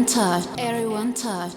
Touch. Everyone touch.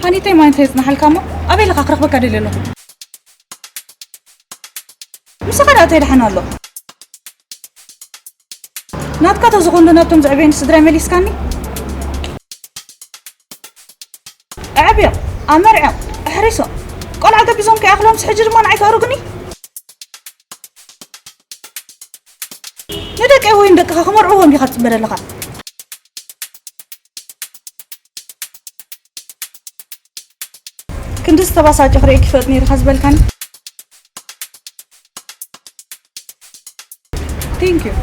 ሃኒተይ፣ ማይ እንታይ ይጽናሓልካ እሞ? ኣበይ ኣለኻ? ክረኽበካ ደልየ ኣለኹ። ምሳኻ ደኣ እንታይ ደሓን ኣሎ? ናትካ ተዝኾንዶ ናብቶም ዘዕበየኒ ስድራይ መሊስካኒ? ኣዕብዮም፣ ኣመርዕዮም፣ ኣሕሪሶም፣ ቆልዓ ገቢዞም ከይኣኽሎምስ ሕጂ ድማ ንዓይ ተእርጉኒ? ንደቀይ ወይ ንደቅኻ ክመርዕዎም ዲኻ ትጽበ ዘለኻ? ክንድዚ ተባሳጭ ክርእየኪ ይፈልጥ ነይሩ ኢኻ ዝበልካኒ? Thank you።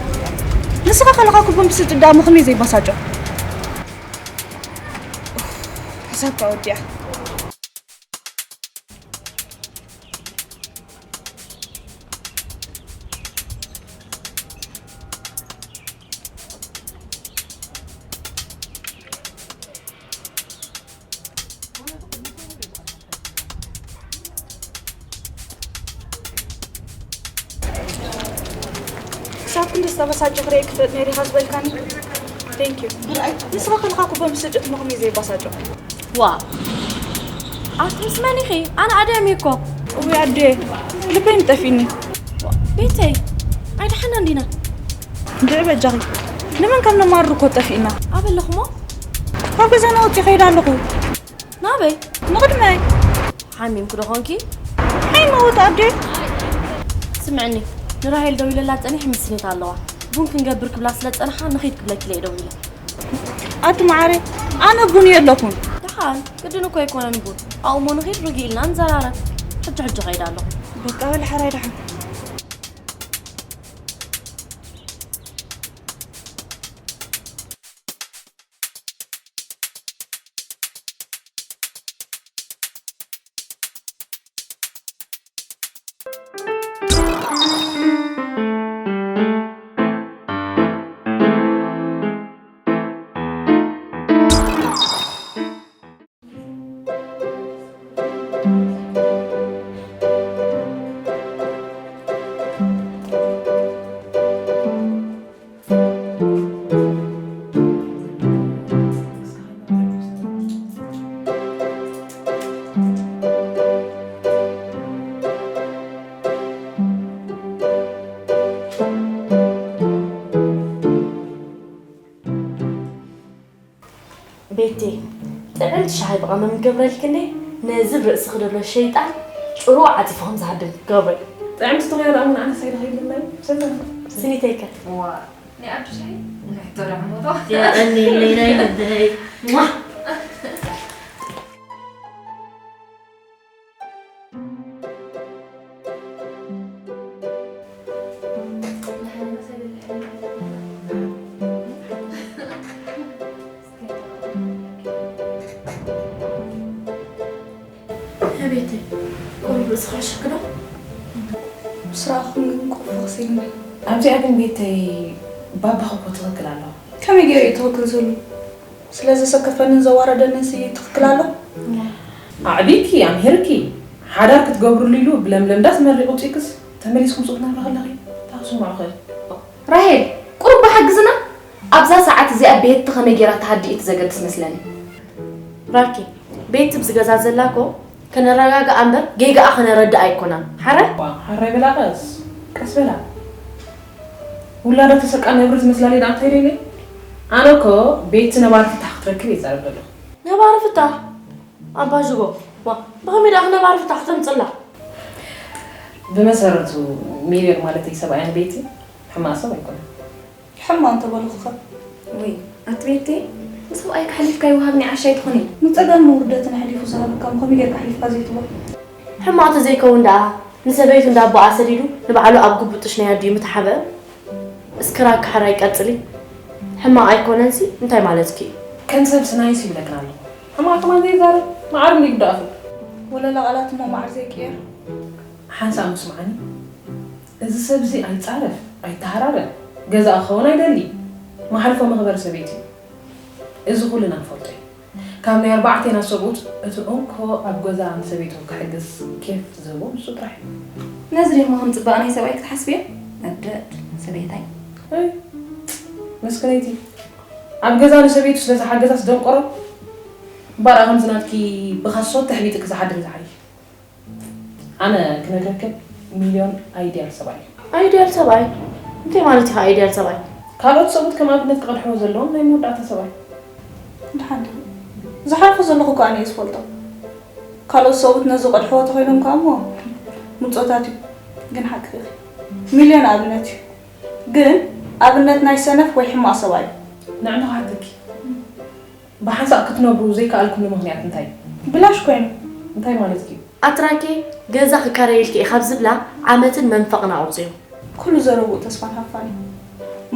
ንስኻ ከለኻ ኩቦ ምስጥ ደኣ እሞ ከመይ ዘይባሳጮ? ኡፍ፣ ሕሳብካ ወዲኣ። ክሳብ ክንዲ ዝተበሳጨ ክርእየኪ ክፍለጥ ነይሩ ኢኻ ዝበልካኒ? Thank you። ንስኻ ከለኻ እኮ ብምስጭት ምኽኒ ዘይባሳጨ። ዋ፣ ኣቲ ምስ መን ኢኺ? ኣነ ኣደም እኮ። እውይ ኣደ፣ ልበይ ንጠፊኒ። ቤተይ፣ ኣይደሓናን ዲና? እንድዒ በጃኺ፣ ንመን ከም ነማርር እኮ ጠፊእና። ኣበለኹሞ? ካብ ገዛና ወፂ ከይዳ ኣለኹ። ናበይ? ንቕድመይ። ሓሚምኪ ዶ ኾንኪ? ሓይመወት ኣዴ። ስምዕኒ፣ ንራሄል ደዊለላ ጸኒሐ ምስኒታ ኣለዋ። ቡን ክንገብር ክብላ ስለ ጸንሓ ንኺድ ክብለኪ ኢለ ደዊለ። ኣቲ መዓረይ፣ ኣነ ቡን የለኹን። ደሓን፣ ግድን እኮ ኣይኮነን ቡን። ኣብኡ እሞ ንኺድ ርግእ ኢልና ንዘራረብ። ሕጂ ሕጂ ኸይድ ኣለኹ። በቃ በል ሓራይ ደሓን። ቤቴ፣ ጥዕምቲ ሻሂ ብቐመም ገብረልኪ እንዴ፣ ነዚ ብ ርእስኺ ዘሎ ሸይጣን ጭሩ ዓጺፉ ከም ዝሃድም ገብረ። ጥዕምቲ ተኾያ ደኣ እውን ኣነስ ኣይደኸይልናይ። ሰተን። ስኒተይከ? ዋ፣ ናይ ኣዱ ሻሂ? ናይ ተረዕሞቶ። የቐንየለይ ናይ ልበይ። ሟ! ቤተይ፣ ቁሩብ ርእስኻ ይሸክዶ? ምስ ረኣኹም ግን ኮፍ ክሲልኒ። ኣብዚኣ ግን ቤተይ ባባኺ እኮ ትኽክል ኣለዋ። ከመይ ገይሩ እዩ ትኽክል ዘሎ? ስለ ዘሰከፈንን ዘዋረደንን ሲ ትኽክል ኣሎ? ኣዕቢኪ፣ ኣምሂርኪ፣ ሓዳር ክትገብርሉ ኢሉ ብለምለም ዳስ መሪቑ ውፅእክስ ተመሊስኩም ሱቕ ናብራ ከለኺ ታኽስሙ ኣኽእል። ራሄል፣ ቁሩብ ብሓግዝና። ኣብዛ ሰዓት እዚኣ ቤቲ ከመይ ጌራ ትሃዲ እቲ ዘገድስ መስለኒ። ራኪ፣ ቤቲ ብዝገዛ ዘላ እኮ ከነረጋግኣ እምበር ጌጋኣ ከነረድእ ኣይኮናን። ሓራይ? ዋ፣ ሓራይ በላ ቀስ፣ ቀስ በላ። ውላዳ ተሰቃ ነብሪ ዝመስላ ሌዳ እንታይ ደይለ? ኣነ እኮ ቤቲ ነባሪ ፍታሕ ክትረክብ እየ ዛረብ ዘለኹ። ነባሪ ፍታሕ? ኣባ ጅጎ፣ ዋ፣ ብኸመይ ደኣ ነባሪ ፍታሕ ክተምጽላ? ብመሰረቱ ሚልዮን ማለተይ ሰብኣያን ቤቲ ሕማቕ ሰብ ኣይኮነን። ሕማቕ እንተበልኹኸ? ወይ፣ ኣቲ ቤቲ፣ ንሰብኣይካ ኣሕሊፍካ ይወሃብኒ ዓሻ ኣይትኹኒ። ንጸገምን ውርደትን ኣሕሊፉ ዝሃበካ እሞ ከመይ ጌርካ ኣሕሊፍካ ዘይትቦ? ሕማቕ ተዘይከውን ደኣ ንሰበይቱ እንዳ ኣቦኣ ሰዲዱ ንባዕሉ ኣብ ግቡእ ጥሽ ናይ ኣዲኡ ምተሓበ? እስክራክ ሓራይ ቀጽሊ። ሕማቕ ኣይኮነንሲ እንታይ ማለትኪ እዩ? ከም ሰብ ስናይስ ይብለክን ኣለኹ። ሕማቕ ከማን ዘይዛረብ መዓር እንዲ ጉዳእኹ። ወለላ ቃላት እሞ መዓር ዘይቅየር። ሓንሳእ ምስምዓኒ። እዚ ሰብ እዚ ኣይጻረፍ፣ ኣይተሃራረ፣ ገዛ ክኸውን ኣይደሊ። መሓልፎ መኽበሪ ሰበይቲ እዩ። እዚ ኩልና ንፈልጦ እዩ። ካብ ናይ ኣርባዕቴና ሰብኡት እቲ እንኮ ኣብ ገዛ ንሰበይቱ ክሕግዝ ኬፍ ዝህቦ ንሱ ጥራሕ እዩ። ነዚ ደሞ ከም ጽባቐ ናይ ሰብኣይ ክትሓስብዮ? እብደድ ሰበይታይ። ኣይ፣ መስክነይቲ። ኣብ ገዛ ንሰበይቱ ስለ ዝሓገዛስ ደንቆሮ። እምበኣር ከምዚ ናትኪ ብኻሶት ተሕቢጥኪ ዝሓድር ዝሓይሽ። ኣነ ክነግረክን ሚልዮን ኣይድያል ሰብኣይ እዩ። ኣይድያል ሰብኣይ? እንታይ ማለት ኢኻ ኣይድያል ሰብኣይ? ካልኦት ሰብኡት ከም ኣብነት ክቐድሕዎ ዘለዎም ናይ መወዳእታ ሰብኣይ። ድሓን ድዩ? ዝሓልፎ ዘለኹ እኮ ኣነ እየ ዝፈልጦ። ካልኦት ሰብኡት ነዚ ቀድሕዎ ተኾይኖም ከኣ እሞ ምጾታት እዩ። ግን ሓቅኺ ኢኺ። ሚልዮን ኣብነት እዩ። ግን ኣብነት ናይ ሰነፍ ወይ ሕማቕ ሰብኣይ እዩ። ንዕንዲ ክሓተኪ። ብሓንሳእ ክትነብሩ ዘይከኣልኩምሉ ምኽንያት እንታይ? ብላሽ ኮይኑ። እንታይ ማለትኪ እዩ? ኣትራኬ ገዛ ክካረየልኪ እየ ካብ ዝብላ ዓመትን መንፈቕን ኣቑጽዮ። ኩሉ ዘረብኡ ተስፋን ሃፋን እዩ።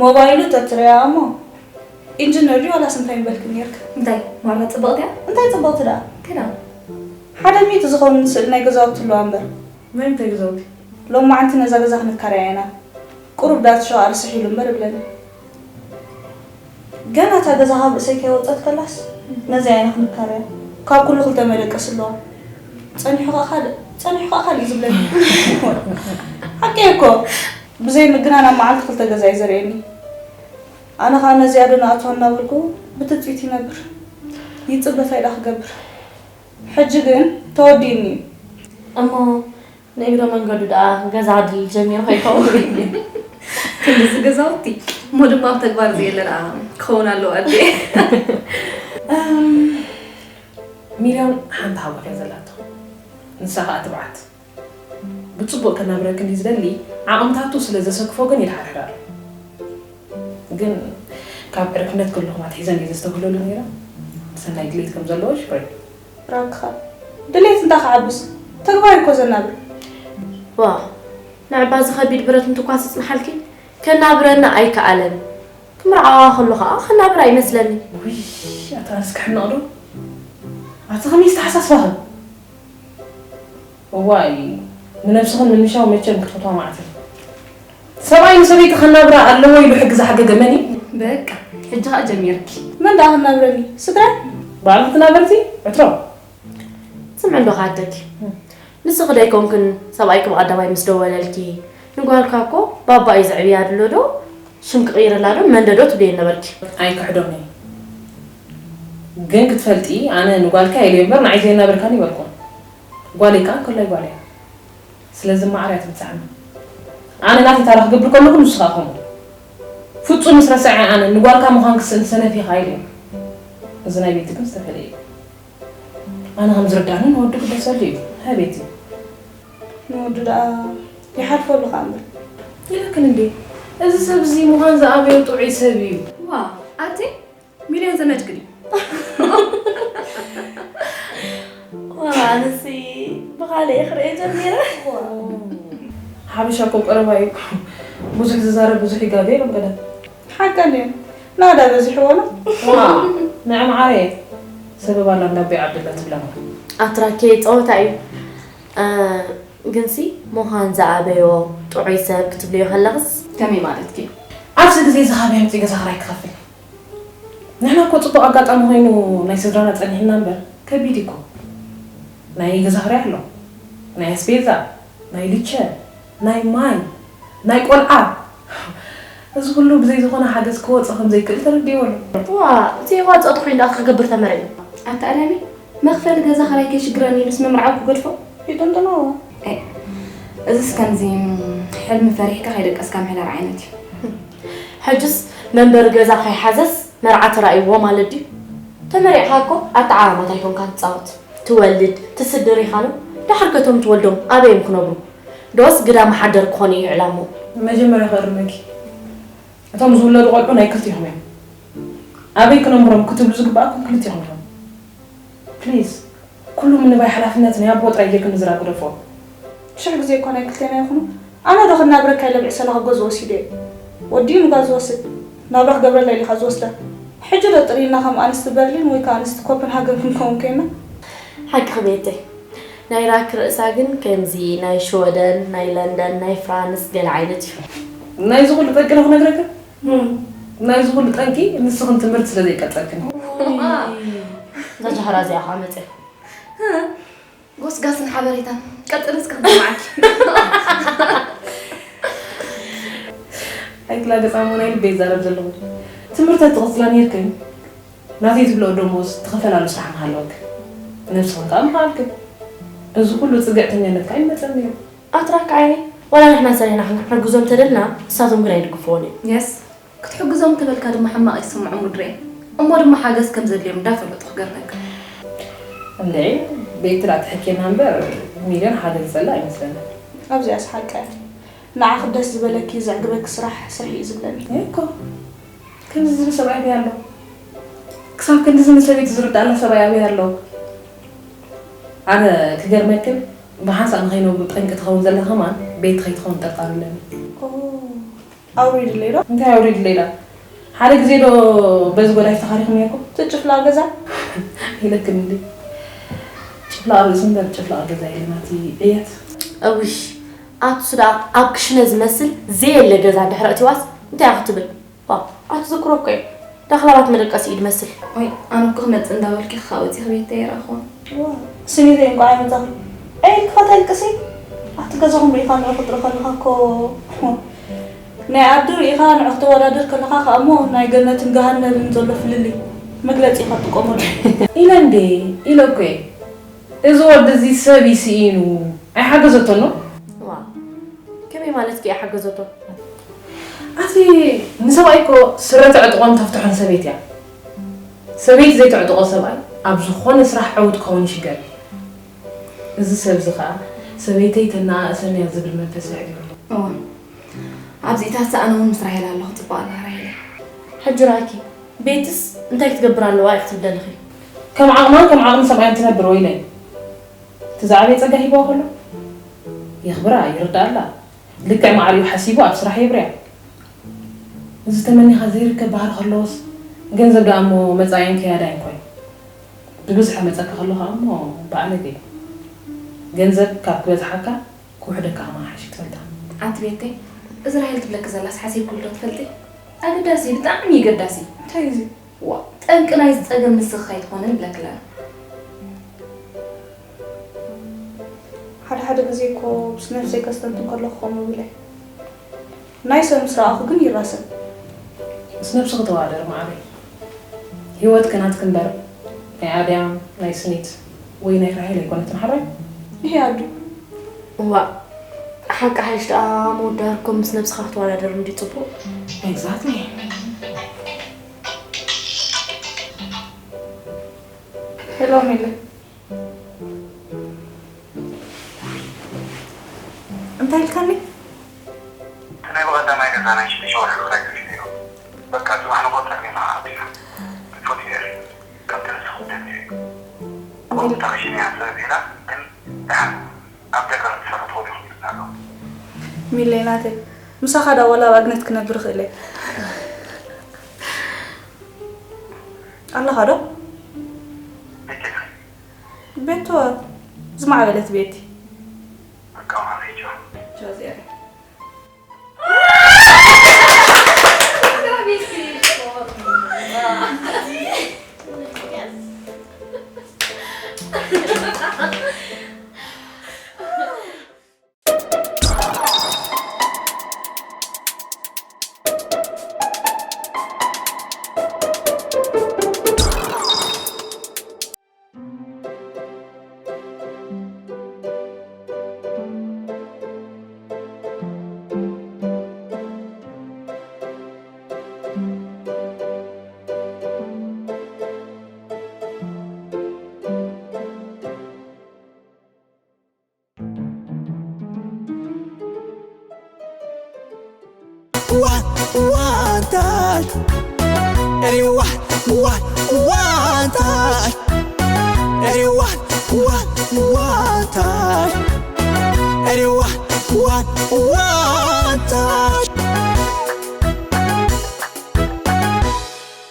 ሞባይሉ ተትርእያ እሞ ኢንጂነር ድዩ ዋላስ እንታይ ምበልክኒ ነይርክ? እንታይ ማራ ጽብቕቲ እያ? እንታይ ጽብቕቲ ደኣ? ከዳ። ሓደ ሚእቲ ዝኸውን ስእሊ ናይ ገዛውቲ ኣለዋ እምበር። ናይ ምንታይ ገዛውቲ? ሎማዓንቲ ነዛ ገዛ ክንካረያ ኢና። ቁሩብ ዳት ሸዋ ርስሕ ኢሉ እምበር ይብለኒ። ገና እታ ገዛ ካብ ርእሰይ ከይወጸት ከላስ ነዚኣ ኢና ክንካረያ። ካብ ኩሉ ክልተ መደቀሲ ኣለዋ። ጸኒሑ ከኣ ካልእ፣ ጸኒሑ ከኣ ካልእ እዩ ዝብለኒ። ሓቀይ እኮ። ብዘይ ምግናን ኣብ መዓልቲ ክልተ ገዛ እዩ ዘርእየኒ። ኣነ ከኣ ነዚኣ ዶ ንኣትዋ እናበልኩ ብትጽቢት ይነብር። ይጽበ ታይ ደኣ ክገብር? ሕጂ ግን ተወዲእኒ እዩ። እሞ ንእግረ መንገዱ ደኣ ገዛ ክድልል ጀሚሩ ከይከውን? ክንድዚ ገዛውቲ እሞ ድማ ኣብ ተግባር ዘየለ ደኣ ክኸውን ኣለዎ ኣዴ። እም፣ ሚልዮን ሓንቲ ሓጎፍ እያ ዘላቶ። ንሳ ኸኣ ትብዓት። ብጽቡቕ ከናብረክን እዩ ዝደሊ፣ ዓቕምታቱ ስለ ዘሰክፎ ግን ይድሓድሕድ ኣሎ። ግን ካብ ዕርክነት ከለኹም ኣትሒዘን እየ ዘስተብህለሉ ነይረ። ሰናይ ድሌት ከም ዘለዎ ሽኮር። ራክኻ ድሌት እንታ ክዓብስ ተግባር እኮ ዘናብር። ዋ፣ ንዕባ እዚ ከቢድ ብረት እንትኳ ስጽንሓልኪ ከናብረና ኣይከኣለን። ክምርዓዋ ከሎ ኸኣ ከናብር ኣይመስለኒ። ውይ፣ ኣታ ኣነስ ክሕነቕ ዶ? ኣቲ ከመይ ዝተሓሳስባኺ? እዋይ፣ ንነብስኽን ምምሻው መቸም ክትፈትዋ መዓት እዩ። ሰብኣይ ንሰበይቲ ከናብራ ኣለዎ ኢሉ ሕጊ ዝሓገገ መን እዩ? በቃ፣ ሕጂ ኸኣ ጀሚርኪ። መን ደኣ ከናብረኒ? ስድራይ? ባዕልኺ ትናበርቲ? ዕትሮ። ስምዒ እንዶ ከኣደኪ። ንስኺ ደይኮንክን ሰብኣይኪ ብቐዳማይ ምስ ደወለልኪ፣ ንጓልካ እኮ ባባ እዩ ዘዕብያ ድሎ ዶ? ሽም ክቕይረላ ዶ መንደዶ ትብልዮ ነበርኪ? ኣይክሕዶን እየ። ግን ክትፈልጢ፣ ኣነ ንጓልካ ኢለ እምበር ንዓይ ዘየናበርካኒ ይበልኩ። ጓለይ ከኣ እንከላይ ጓል እያ። ስለዚ ማዕረ እያ ትብጽሓኒ። ኣነ ናተይ ታራ ክገብር ከለኹ ንስኻ ከምኡ። ፍጹም ምስ ረስዐ ኣነ ንጓልካ ምዃን ክስእን ሰነፍ ኢኻ ኢለ እየ። እዚ ናይ ቤቲ ግን ዝተፈለየ እዩ። ኣነ ከም ዝርዳኒ ንወዱ ክደሰሉ እዩ። ሃይ ቤቲ። ንወዱ ደኣ ይሓልፈሉ ከኣ እምበር። ኢለክን እንዴ? እዚ ሰብ እዚ ምዃን ዝኣበዮ ጥዑይ ሰብ እዩ። ዋ፣ ኣቲ ሚልዮን ዘመድክን እዩ። ዋ፣ ኣነሲ ብኻልእ እየ ክርእዮ ጀሚረ። ሓበሻ እኮ ቀረባ እዩ። ብዙሕ ዝዛረብ ብዙሕ ይጋገ ኢሎም ቀደም። ሓቀን እዩ። ናዳ በዚሕዎ ነው። ዋ፣ ንዕ መዓረየ። ሰበብ ኣላ እንዳ ኣቦይ ዓብደላ ትብላ ማለት። ኣትራኬ ጸወታ እዩ። እ፣ ግንሲ ምዃን ዝኣበዮ ጥዑይ ሰብ ክትብልዮ ከለኽስ? ከመይ ማለትኪ? ኣብዚ ግዜ እዚ ካበይ ኣምጺእ ገዛ ክራይ ክኸፍል? ንሕና እኮ ጽቡቕ ኣጋጣሚ ኮይኑ ናይ ስድራና ጸኒሕና እምበር ከቢድ እዩ እኮ። ናይ ገዛ ክራይ ኣሎ። ናይ ኣስቤዛ፣ ናይ ልቸ፣ ናይ ማይ፣ ናይ ቆልዓ፣ እዚ ኩሉ ብዘይ ዝኾነ ሓገዝ ክወጽእ ከም ዘይክእል ተረዲእዎ ኣሎ። ዋ፣ ዘይዋፅኦ ተኾይኑ ደኣ ክገብር ተመረ እዩ። ኣታ ኣዳሚ፣ መኽፈሊ ገዛ ኽራይ ከይሽግረኒ ኢሉስ ምምርዓው ክገድፎ? ይጥንጥኖ። እዝስ ከምዚ ሕልሚ ፈሪሕካ ከይደቀስካ ምሕዳር ዓይነት እዩ። ሕጅስ መንበሪ ገዛ ከይሓዘስ መርዓ ተራእይዎ ማለት ድዩ? ተመሪዕኻ እኮ ኣተዓማማት ኣይኮንካን ትፃወት። ትወልድ ትስድር ኢኻ ዶ? ደሓር ከ እቶም ትወልዶም ኣበይ እዮም ክነብሩ? ዶስ ግዳ መሓደር ክኾኑ እዩ ዕላምኡ? መጀመርያ ከእርመኪ እቶም ዝውለዱ ቆልዑ ናይ ክልቲኹም እዮም። ኣበይ ክነንብሮም ክትብሉ ዝግበኣኩም ክልቲኹም ኢኹም። ፕሊዝ ኩሉ ምንባይ ሓላፍነት ናይ ኣቦ ጥራይ ጌርክን ንዝራ ግደፍኦ። ሽሕ ግዜ እኳ ናይ ክልቴና ይኹኑ ኣነ ዶ ክናብረካ ኢለ ብዕሰላ ካብ ገዝኡ ወሲደዮ። ወዲኡ ንጋል ዝወስድ ናብራ ክገብረላ ኢሉ ኢኻ ዝወስዳ። ሕጂ ዶ ጥርይና ከም ኣንስቲ በርሊን ወይ ከኣ ኣንስቲ ኮፐንሃገን ክንከውን ኮይና? ሓቅኺ ቤተይ ናይ ራክ ርእሳ ግን ከምዚ ናይ ሽወደን ናይ ለንደን ናይ ፍራንስ ገለ ዓይነት እዩ። ናይዚ ኩሉ ጠንቂ ዶ ክነግረክን? ናይዚ ኩሉ ጠንቂ ንስኽን ትምህርቲ ስለ ዘይቀጸልክን። እዛ ጃህራ እዚኣ ከዓ መፅያ። ጎስጋስን ሓበሬታን ቀፅሊ እስከ ክንሰማዓኪ። ኣይትላገፃ እሞ ናይ ልበይ ይዛረብ ዘለኹ። ትምህርቲ ትቕፅላ ነይርክን ናተይ ትብልኦ ደሞዝ ትኽፈላሉ ስራሕ ምሃለወክን ነብስኽን ከዓ ምኸኣልክን። እዚ ኩሉ ፅግዕተኛነት ከዓ ይመፀኒ ነይሩ። ኣትራክ ዓይነይ ዋላ ንሕና ሰሪሕና ክንሕግዞም ተደልና ንሳቶም ግን ኣይድግፍዎን እዮም። Yes ክትሕግዞም እንተበልካ ድማ ሕማቕ ይስምዖም ውድረኤን እሞ ድማ ሓገዝ ከም ዘድልዮም እንዳፈለጡ ክገርመካ። እንድዒ ቤቲ ደኣ ትሕኬና እምበር ሚልዮን ሓገዝ ዝፀልእ ኣይመስለንን። ኣብዚኣስ ሓቃ እያ። ንዓኺ ደስ ዝበለኪ ዘዕግበኪ ስራሕ ስርሒ እዩ ዝብለኒ። እኮ ከምዚ ዝብል ሰብኣይ ኣበይ ኣሎ? ክሳብ ክንድዚ ንሰበይቲ ዝርድኣላ ሰብኣይ ኣበይ ኣሎ? ኣነ ክገርመክን ብሓንሳእ ንኸይነብሩ ጠንቂ ትኸውን ዘላ ከማን ቤቲ ከይትኸውን ጥርጣረ ኣለኒ። ኣውሪድለይ ዶ? እንታይ ኣውሪድለይ ኢላ? ሓደ ግዜ ዶ በዚ ጎዳይፍ ተኻሪኹም ነይርኩም? እቲ ጭፍላቕ ገዛ? ኢለክን እንዲ ጭፍላቕ ርእሲ እምበር ጭፍላቕ ገዛ የለን ኣቲ ዕየት። እውሽ ኣቱስ ደኣ ኣብ ክሽነ ዝመስል ዘየለ ገዛ ድሕሪ ኣእቲዋስ እንታይ ክትብል? ዋው ኣቲ ዝክሮ እኮ እዩ ዳኽላባት መደቀሲ እዩ ድመስል። ወይ ኣነ እኮ ክመፅእ እንዳበልኪ ክካ ወፂኺ ቤተይ ኣይረኣኽዎን። ስኒተይ እንቋዕ ኣይመጻኺ ኢልኪ ከተልቅሲ ኣብቲ ገዛኹም ርኢኻ ንዑ ክትርኢ ከለኻ እኮ ናይ ዓዲ ርኢኻ ንዑ ክተወዳድር ከለኻ ከኣ እሞ ናይ ገነትን ገሃነብን ዘሎ ፍልልይ መግለጺ ኢኻ ትጥቀመሉ። ኢለ እንዴ ኢለ እኮ እየ እዚ ወዲ እዚ ሰብ እዩ ስኢኑ ኣይሓገዘቶን ዶ? ዋእ ከመይ ማለትኪ እያ ሓገዘቶ? ኣቲ ንሰብኣይ እኮ ስረ ተዕጥቖን ተፍትሖን ሰበይቲ እያ። ሰበይቲ ዘይተዕጥቖ ሰብኣይ ኣብ ዝኾነ ስራሕ ዕዉት ክኸውን ይሽገር እዩ። እዚ ሰብ እዚ ኸኣ ሰበይተይ ተነኣእሰኒ እያ ዝብል መንፈስ የዕቢሩ ኣሎ። እወ ኣብዚኣታሲ ኣነ እውን ምስ ራሄል ኣለኹ ጽቡቕ ኣላ ራሄለይ። ሕጂ ራኪ ቤትስ እንታይ ክትገብር ኣለዋ ኢኺ ትብሊ ኣለኺ? ከም ዓቕማን ከም ዓቕሚ ሰብኣያን ትነብር ወይለይ። እቲ ዝዓበየ ጸጋ ሂብዋ ከሎ የኽብራ፣ ይርድኣላ። ልክዕ ማዕሪኡ ሓሲቡ ኣብ ስራሕ የብርያ። እዚ ተመኒኻ ዘይርከብ ባህሪ ከለዎስ ገንዘብ ደኣ እሞ መጻኢን ከያዳይን ኮይኑ። ብብዝሒ ክመጸካ ከሎ ከኣ እሞ በኣለገ እዩ። ገንዘብ ካብ ክበዝሓካ ክውሕደካ ከማን ሓይሽ ክትፈልጣ። ኣንቲ ቤተይ እዚ ራሄል ትብለኪ ዘላስ ሓሲብክሉ ዶ ትፈልጢ? ኣገዳሲ እዩ፣ ብጣዕሚ እዩ ገዳሲ። እንታይ እዩ እዚ? ዋእ ጠንቂ ናይዚ ጸገም ንስኺ ከይትኾኒ ንብለኪ ኣለና። ሓደ ሓደ ግዜ እኮ ምስ ነብሰይ ከስተንትን ከለኹ ከምኡ እብል እየ። ናይ ሰብ ምስ ረኣኹ ግን ይራሰን። ምስ ነብስኺ ተወዳደሪ መዓረይ። ህይወትኪ ናትኪ እምበር ናይ ኣድያም፣ ናይ ስኒት ወይ ናይ ራሄል ኣይኮነትን ሓራይ። እሂ ኣዱ። እዋእ ሓቂ ሓይሽ ደኣ ምውዳርኩም ምስ ነብስኻ ክትወዳደር እንድዩ ጽቡቕ። Exactly። ሄሎ ሚሊ። እንታይ ኢልካኒ? እቲ ናይ ብቐዳማይ ገዛ ናይ ሽዱሽተ ወርሒ ክራይ ከፊለ እዮ። በቃ ጽባሕ ንጎ ጸሚና ኣቢና። ብፉት እየ ከምቲ ንስኹም ደልዮ እዩ። ቁም ተኸሽነ እያ ሰብ ቢላ ግን ደሓን ኣብ ደገ ክትሰርሑ ትኽእሉ ኢኹም ኢሉና ኣሎ። ሚለይ ናተይ ምሳኻ ዳ ዋላ ኣብ ኣግነት ክነብር እኽእል እየ። ኣለኻ ዶ? ቤት የለን። ቤት ተወ ዝማዕበለት ቤት ኣቃማመ ጆ። ጆዚያ ዋን ዋን ታች ሪዋ